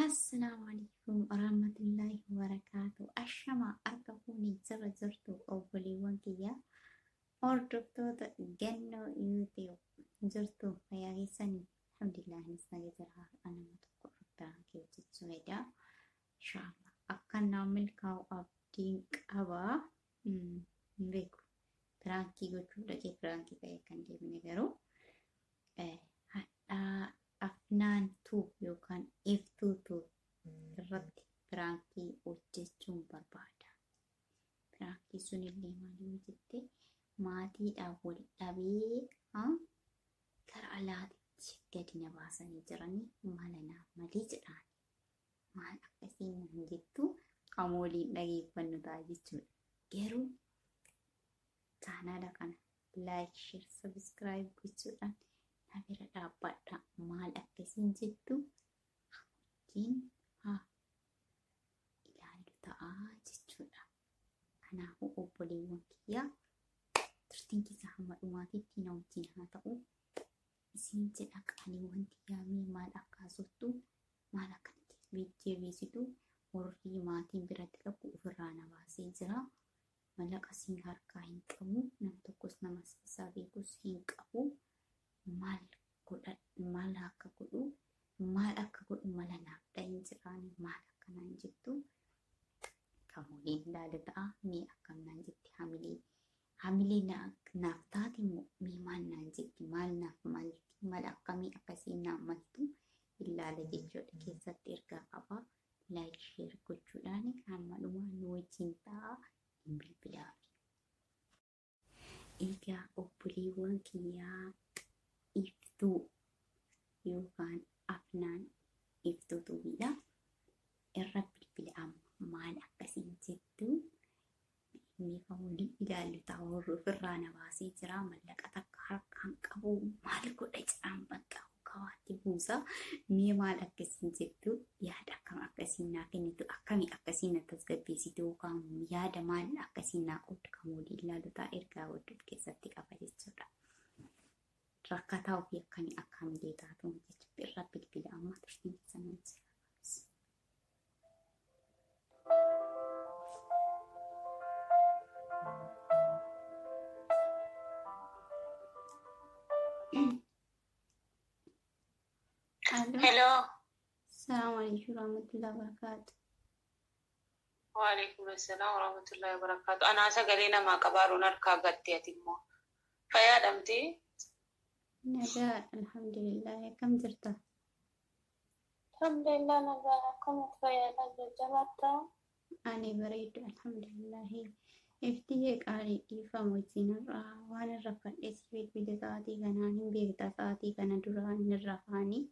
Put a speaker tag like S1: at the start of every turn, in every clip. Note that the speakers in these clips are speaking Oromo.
S1: Assalaamu alaikum warahmatullaahi wabarakaatu. Ashama harka fuunee jira jirtu obboleewwan kiyyaa hordoftoota gannoo YouTube jirtu fayyaa keessanii alhamdulillah anis naga jira nama tokko irraa hojjechuu fedha. Inshaallah akka naan milkaa'u abdiin qaba. Hin beeku. Piraankii gochuuf dhaqee piraankii ta'e kan deemne garuu hadhaa Afnaan Tube yookaan Iftuu Tube irratti piraankii hojjechuun barbaada. Piraankii sunillee maal yoo jette maatiidhaan wal dhabee gara alaatitti gadi na baasanii jiranii mala naaf malii jedhaan maal akkasiin naan jettu kan waliin dhageeffannu ta'a jechuudha. Garuu chaanaala kana like, share, subscribe gochuudhaan na bira dhaabbadha. Maal akkasiin jettu wajjin haa ilaallu ta'a jechuudha. Kanaafuu obboleewwan kiyyaa turtiin keessaa hamma dhumaatitti na wajjin haa ta'u. Isin jedha qaaliiwwan tiyyaa mee maal akka haasoftu maal akka jabeessitu warri maatiin biratti qabu ofirraa na baasee jira. Mallaqa siin harkaa hin qabu nam tokkos nama isaa beekus hin qabu. Maal godha maal akka godhu maal akka godhu mala naaf dhahin jedhaani maal akka naan jettu kan waliin ilaalu ta'a mee akkam naan jetti hamilee hamilee naaf taate immoo mee maal naan jetti maal naaf malti mala akkamii akkasiin naaf maltu ilaala jechuudha keessatti ergaa qaba like share gochuudhaan hamma dhumaa nu wajjin ta'a hin bilbilaafi. Egaa obboleewwan kiyyaa Iftuu yookaan Afnaan Iftuu Tuubiidha. Irra bilbila amma maal akkasiin jettu inni kan waliin ilaallu ta'a warri ofirraa na baasee jira mallaqa takka harkaan qabu maal godha jedhaan bakka kawaatti buusa mee maal akkasiin jettu yaada akkam akkasiin naa kennitu akkamii akkasiin na tasgabbeessitu yookaan yaada maal akkasiin naa qooddu kan waliin ilaallu ta'a ergaa waliin keessatti qaba jechuudha. Rakkataa ofii akkamii akka hamilee taatu jechuudha irra bilbila amma turtiin keessan wajjin. Alo.
S2: Hello.
S1: Assalamu alaikum warahmatullahi wabarakatuh.
S2: Waalaikum assalam warahmatullahi wabarakatuh. Anaa sagalee namaa qabaaruun harkaa gatte ati immoo. Fayyaadhamti?
S1: Nagaa alhamdulillah akkam jirta?
S2: Alhamdulillah nagaa akkamatti fayyaadha jajjabatta.
S1: Ani bareedu alhamdulillah. Iftiyyee qaalii dhiifama wajjin irraa waan irra fadhee si bilbile sa'aatii kanaan hin beekta sa'aatii kana dura hin rafaanii.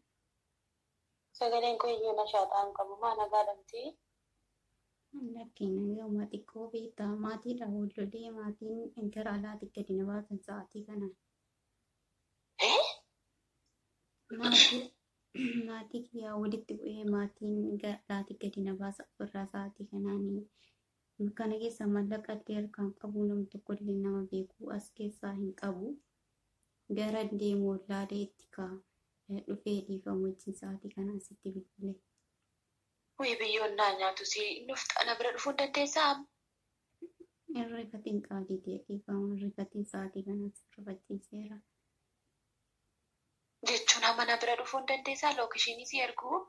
S2: Sagaleen koo iyyuu nashaaxaa hin qabu maa nagaadhamti?
S1: Lakki nagaa xiqqoo beektaa maatiidha wal lolee maatiin gara alaatti gadi na baasan sa'aatii kanaan. Maatii kiyyaa walitti bu'ee maatiin gara alaatti gadi na baasa ofirraa sa'aatii kanaanii. Kana keessa mallaqa illee harkaan qabu namni tokko illee nama beeku as keessaa hin qabu. Gara deemu wallaalee itti ka dhufee dhiifamu wajjin sa'aatii kana asitti bilbile.
S2: Wuyi biyyoon naa nyaatu si nufta ana bira dhufuu hin dandeessaa?
S1: Irrifatiin qaalii ta'e dhiifamu irrifatiin sa'aatii kana as rifachiiseera.
S2: Jechuun amma na bira dhufuu hin dandeessaa? Lookishinii si erguu?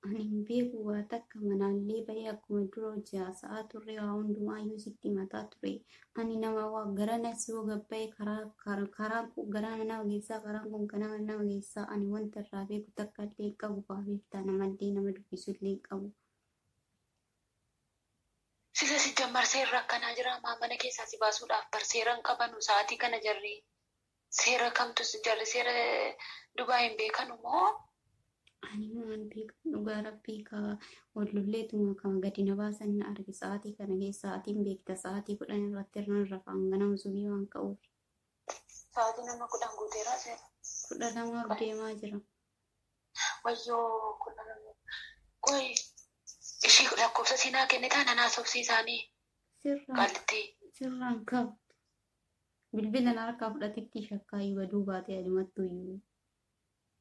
S1: Ani hin beeku waa takka manaallee bahee akkuma dura hojii haasa'aa turre waa hundumaayyuu sitti himataa ture. Ani nama waa garana si hoo gabbaa'e karaa karaan kun garana nama geessaa karaan kun garana nama geessaa ani wanta irraa beeku takka illee hin qabu waa beektaa namallee nama dubbisu illee hin qabu.
S2: Sila si jammar seerri akkanaa jira maa mana keessaa si baasuudhaaf bar seera hin qabanu sa'aatii kana jarri seera kamtu jarri seera Dubaay hin beekanu moo?
S1: Ani maal beeku dhugaa rabbii ka wal lolleetuma kan gadi na baasan na arge sa'aatii kana keessa sa'aatiin beekta sa'aatii 10 irratti irraan rafaan ganama subii waan ka'uuf.
S2: Sa'aatii nama 10 guuteeraa seera.
S1: 12f deemaa jira.
S2: Wayyoo 12. Qoy ishii lakkoofsa siinaa kennitaa nan haasofsiisaanii.
S1: Sirraan
S2: Qaallitti.
S1: sirraan qabdu. Bilbila na harkaa fudhatetti shakkaayyuu baduu baatee adumattuyyuu.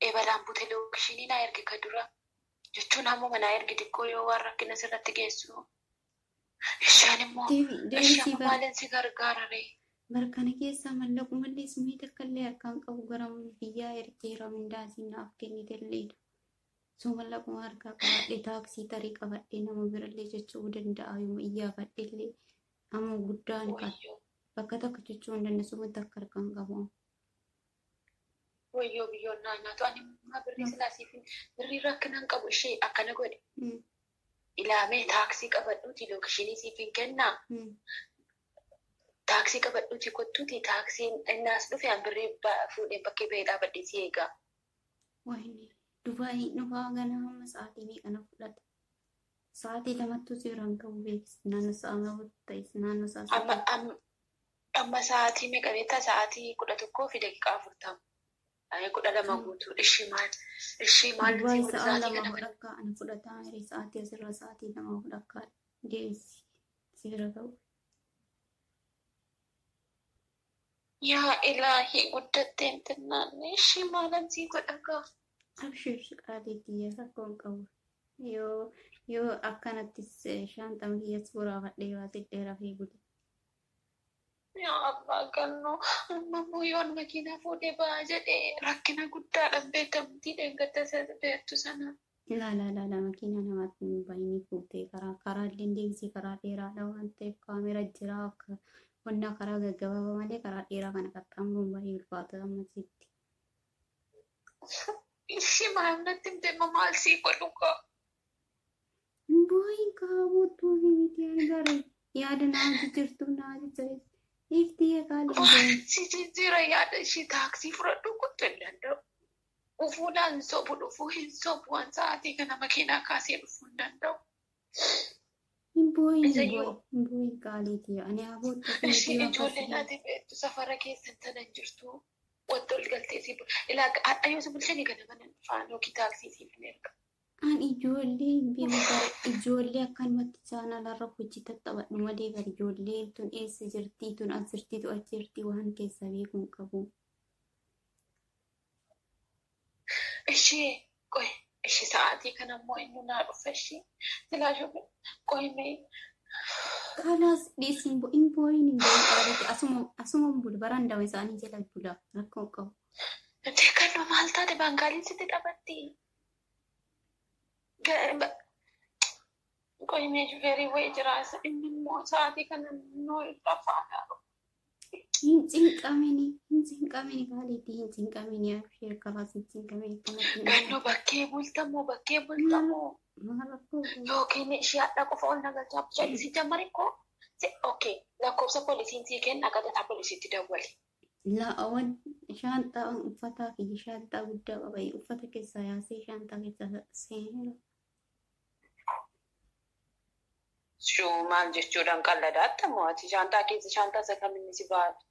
S2: Ebalaan bute lookishinii naa erge ka dura. Jechuun hamma manaa ergi xiqqoo yoo waan rakkina sirratti geessu. Ishaan immoo
S1: Deebisii
S2: ishaan maaliin si gargaara ree?
S1: Barkana keessaa mallaqumallee sumii takka illee harkaan qabu gara biyyaa ergeera mindaasii naaf kennitelleedha. Soo mallaquma harkaa qabadhe taaksii tarii qabadhe nama birallee jechuu danda'a yoo iyyaafadhe illee amma guddaan kan
S2: Wayyoo
S1: bakka takka jechuu hin danda'u sumii takka harkaan qabu.
S2: Wayyoo biyyoon naa nyaatu ani immoo birrii silaasiif birrii rakkina hin qabu ishee akkana godhe. Ilaamee taaksii qabadhuuti lookishinii siif hin kennaa. Taaksii qabadhuuti kottuuti taaksiin innaas dhufe an birrii fuudhee bakkee ba'ee dhaabadhee si eega.
S1: Wayne Dubaay dhufaa ganaa amma sa'aatii meeqa na fudhata? Sa'aatii lamattuu seeraan qabu beeksisa. Naannoo sa'a lamatti ta'es naannoo sa'a
S2: Amma
S1: sadii.
S2: amma sa'aatii meeqa beektaa? Sa'aatii 11:40. Ay 12 guutuu ishii maal ishii maal
S1: Dubaay
S2: si godhu
S1: sa'a
S2: sa'aatii
S1: lama
S2: kana
S1: fudhakkaa ana fudhataa hiree sa'aatii asirraa sa'aatii lama fudhakkaa deemsi seera qabu.
S2: Yaa ilaahii guddatteen xinnaan ishii maalan sii godha gaa.
S1: Abshir qaaleetti rakkoo hin qabu. Yoo yoo akkanattis shaanxama kiyyas boraafadhee baasee rafee bule.
S2: Yaa abbaa gannoo amma immoo yoon makiinaa fuudhee ba'a jedhee rakkina guddaadhaan beekamtii dheengadda beektu sana.
S1: Laa laa laa laa makiinaa namaatti hin baay'inii fuutee karaa karaa illee deebisee karaa dheeraadha waan ta'eef kaamera jira akka qonnaa karaa gaggabaabaa malee karaa dheeraa kana qaxxaamuruun baay'ee ulfaata ammasitti.
S2: Ishii maal natti himte immoo maal sii godhu gaa.
S1: Booyin kaabootuu fi miti ani gara yaada naa jijjiirtuu naa jijjiirtu. Ifti eegaalee
S2: Waan si jijjiira yaada ishii taaksii fudhadhu kottu hin danda'u. Dhufuudhaan sobu dhufuu hin sobu waan sa'aatii kana makiinaa kaasee dhufuu hin danda'u.
S1: Hin booyin
S2: Isa
S1: hin
S2: yoo
S1: booyin hin booyin qaaliiti ani aboottuu fi miti
S2: ishii
S1: waan
S2: ijoolleen
S1: kasii.
S2: ati beektu safara keessan sana hin jirtu. Wanta ol galtee si ilaa hadha yoo si bulchanii kana mana dhufaan yookiin taaksii siif hin erga.
S1: An ijoollee hin beeku bara ijoollee akkanumatti chaanalarra hojii tattaphadhu malee bara ijoolleen tun eessa jirtii tun as jirtii tu achi jirtii waan keessa beeku hin qabu.
S2: Ishee qoy ishee sa'aatii kana immoo inni naa dhufa ishee silaa shofee qoy mee
S1: Kanaas dhiisi hin booyin hin booyin qaaliiti asuma asuma bulu barandama isaanii jala bula rakkoo hin qabu.
S2: Kannoo maal taate baangaaliin sitti taphatti. Qoy mee shufeerii wayii jira inni immoo sa'aatii kana noo irra faana.
S1: Hin cinqamini hin cinqamini qaaliiti hin cinqamini abshee kalaas hin cinqamini kanatti hin
S2: Gannoo bakkee bultamoo
S1: maal rakkoo qabu.
S2: yookiin ishee hadha qofa ol nagalchaa bulchaa si jammari koo okay lakkoofsa poolisiin sii kenna akka poolisiitti dawwali.
S1: Laa'awan shaanxaa uffataa fi shaanxaa guddaa qaba. Uffata keessaa yaasee shaanxaa keessa seenera.
S2: Shuu maal jechuudhaan qalladaatti ammoo ati shaanxaa keessa shaanxaa isa kamiin si baatu.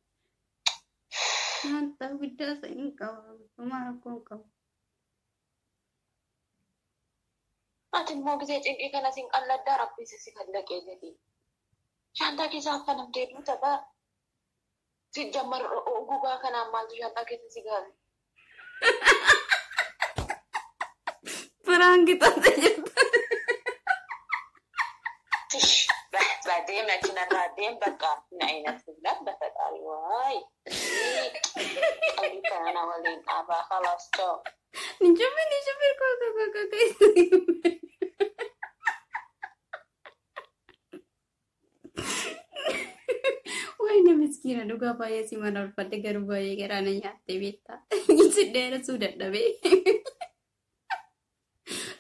S1: Shaanxaa guddaa sanii qaba. Homaa rakkoo hin qabu.
S2: Ati immoo gisee cinqii kana siin qalladdaa rabbiisa si kallaqee jedhi. Shaanxaa keessa affanam deemuu taphaa. Si jammar gubaa kanaan maaltu shaanxaa keessa si gaale.
S1: Firaanki taatee jirta.
S2: Tish badeem achi narraa deem bakka na inatti bilaan በፈጣሪ ዋይ qalbii kana waliin dhaabaa خلاص ቻው.
S1: Ni jumbi ni jumbi koo koo koo koo koo. Wayne miskiina dhugaa baay'ee si mana ulfadhe garuu baay'ee garaa na nyaattee beektaa. Si dheeressuu dadhabee.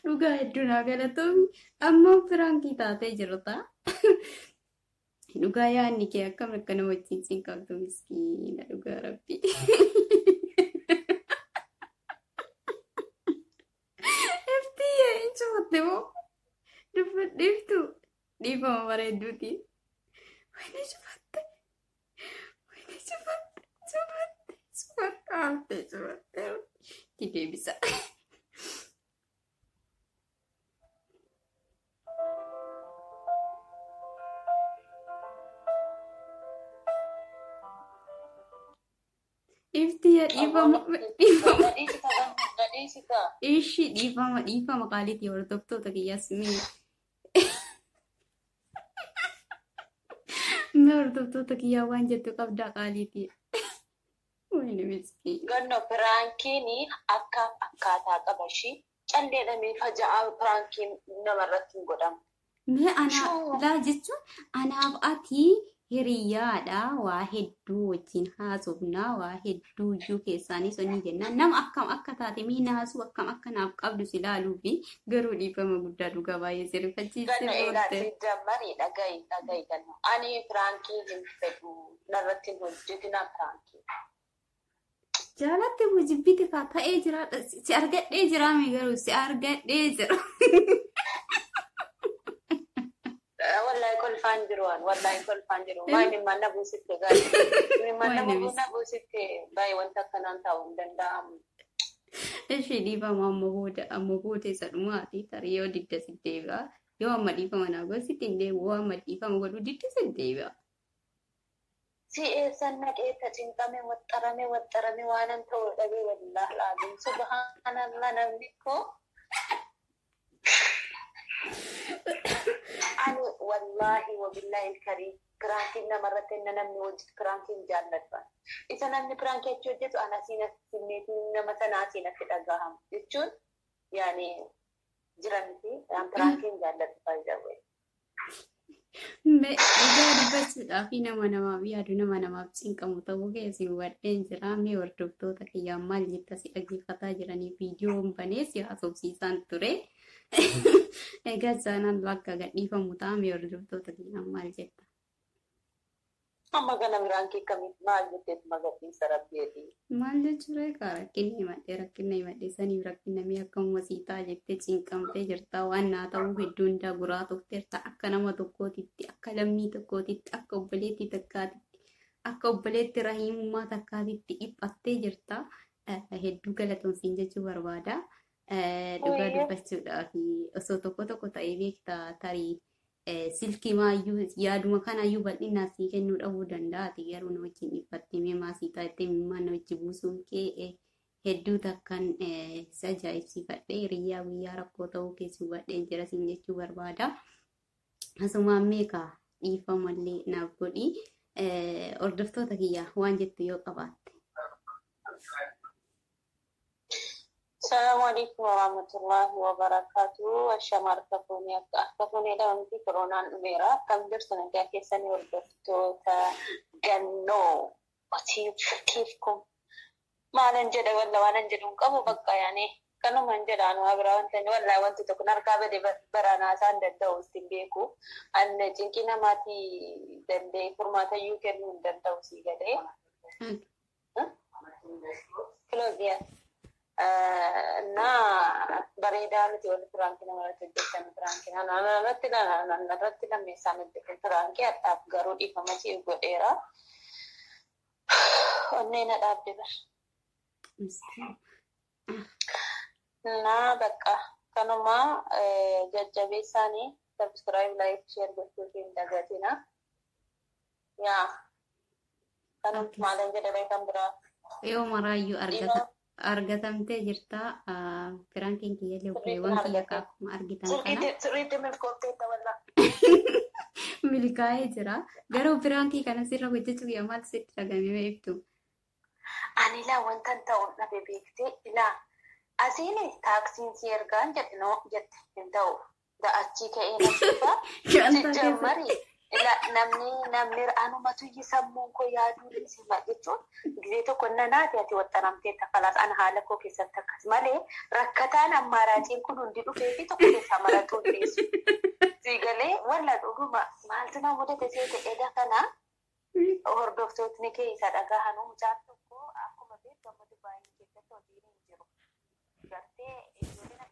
S1: Dhugaa hedduu naa galatoomi. Ammoo firaankii taatee jirta. Dhugaa yaadni kee akkam akka nama wajjin siin qabdu miskiina dhugaa rabbi. Iftiyyee hin cufatte moo? Dubbadheeftu dhiifama bareedduuti. Wayne cufatte. Wayne cufatte. Cufatte. Cufatte. Haftee cufatte. Itti deebisa. Iftiyyee dhiifama dhiifama.
S2: Dhiisikaa.
S1: Ishi dhiifama dhiifama qaaliitii hordoftoota kiyyaas mee. Mee hordoftoota kiyyaa waan jettu qabdaa qaaliitii. Wayni miskiin.
S2: Ganno piraankiin akka akkaataa qaba ishii calleedhamee faja'aa piraankiin namarratti hin godhamu.
S1: Mee ana laa jechuun anaaf ati hiriyyaadha, waa hedduu wajjin haasofnaa, waa hedduu iyyuu keessaanis ni jenna. Nama akkam akka taate mee naasuu akkam akka naaf qabdu si ilaaluu fi garuu dhiifama guddaa dhugaa baay'ee si rifachiisee
S2: Ganno egaa
S1: booddee.
S2: Si jammarii dhaga'i dhaga'i ganno. Ani piraankii hin fedhu, narratti hin hojjetina piraankii.
S1: Jaalatte moo jibbite kaa ta'ee jira, si argadhee jira mee garuu si argadhee jira.
S2: Wallahi kolfaan jiru waan, wallahi kolfaan jiru. Maal immaan na buusitte gaarii. Immaan
S1: Wayne
S2: na buusitte baay'ee wanta akkanaan taa'uu hin danda'amu.
S1: Ishee dhiifama amma booda isa dhumaati tarii yoo didda si deebi'a. Yoo amma dhiifama naa goositti hin deebi'u, yoo amma dhiifama godhuu didda si deebi'a.
S2: Si eessan naqeetta cinqame waxxarame waxxarame waanan ta'uu dhabee wallahi laaziim subhaanallah namni koo. Ani wallahi wabillahi ilkarii piraankiin namarratti inni namni hojjetu piraankiin jaalladha. Isa namni piraankii achi hojjetu ana asiin simmeetiin nama sana asiin atti dhagahama jechuun yaani jira miti piraankiin jaalladhu baay'ee.
S1: Mee dhugaa dubbachuudhaaf nama namaaf yaadu, nama namaaf cinqamu ta'uu keessi hubadheen jira. Mee hordoftoota kiyyaan maal jetta si dhaggeeffataa jiranii viidiyoon banee si haasofsiisaan ture. Egaa jaanaan bakka gadhiifamu ta'a, mee hordoftoota kiyyaan maal jetta?
S2: Amma kana piraankii akkamitti maal jetteet magadhiisa rabbeeti.
S1: Maal jechuudha egaa rakkinni himadhee rakkina himadhee saniif rakkina mee akkamuma sii ta'a jettee cinqamtee jirta, waan naa ta'uu hedduu hundaa guraa turteerta, akka nama tokkootitti, akka lammii tokkootitti, akka obboleettii takkaatitti, akka obboleetti rahiimummaa takkaatitti dhiphattee jirta. Hedduu galatoomsiin jechuu barbaada. Dhugaa dubbachuudhaaf osoo tokko tokko ta'ee beektaa tarii silkii maayyuu yaaduma kanaayyuu bal'inaan sii kennuu dhabuu danda'ati, garuu na wajjin dhiphattee mee maasii taatee mimmaan na wajji buusuun kee hedduu takkan si ajaa'ibsiifadhee, hiriyaa guyyaa rakkoo ta'uu keessi hubadheen jira siin jechuu barbaada. Asumaan meeqa dhiifamallee naaf godhi, hordoftoota kiyya waan jettu yoo qabaatte.
S2: Assalamu alaikum warahmatullahi wabarakatuh. Ashama harka fuunee akka harka fuuneedha wanti koronaan dhumeera. Akkam jirtu, nagaa keessanii hordoftoota gannoo otiif kiifkum. Maalan jedha, walla waanan jedhu hin qabu, bakka yaani kanuman jedha anu biraa wanta inni wallaahi wanti tokko narkaa bade baranaa isaan danda'u ittiin beeku. Anne cinqii namaatii danda'e furmaatayyuu kennuu hin danda'u sii galee. Close, yes. እና bareedaa miti warri piraankii namarratti hojjetan piraankii namarratti irratti lammeessaan hojjetan piraankii hadhaaf garuu dhiifama siif godheera. Onnee na dhaabde bar. እና bakka kanuma jajjabeessaanii subscribe, like, share gochuu hin dagatina. Yaa kanuma maalan jedhame kan biraa.
S1: Yoo maraayyuu argata. Argatamtee jirta. Piraankiin kiyyallee obboleewwan kiyya akkuma argitan kana.
S2: Sirriitti milkoofteetta wallaa.
S1: Milkaa'ee jira. Garuu piraankii kana sirra hojjechuu kiyya maal sitti dhagahame mee ibtu?
S2: Ani ilaa wanta ta'u dhabe beektee, ilaa asiin taaksiin si ergaan jedhe noo jette hin ta'u. Da'achii ka'ee na sibbaa. Sijjammari namni namni anumatu sammuun koo yaaduu dhiisima jechuun gisee tokko nanaati ati waxxaramtee kalaas ana haala koo keessatti akkas malee rakkataan ammaaraatiin kun hundi dhufee fi tokko keessaa maratuu hin dhiisu. Siigalee walla dhuguma maaltu na mudate seete eda kana hordoftootni kee isa dhagahanuu mucaan tokko akkuma beekamu Dubaayii keessatti hojiin hin jiru. Gartee ijoolleen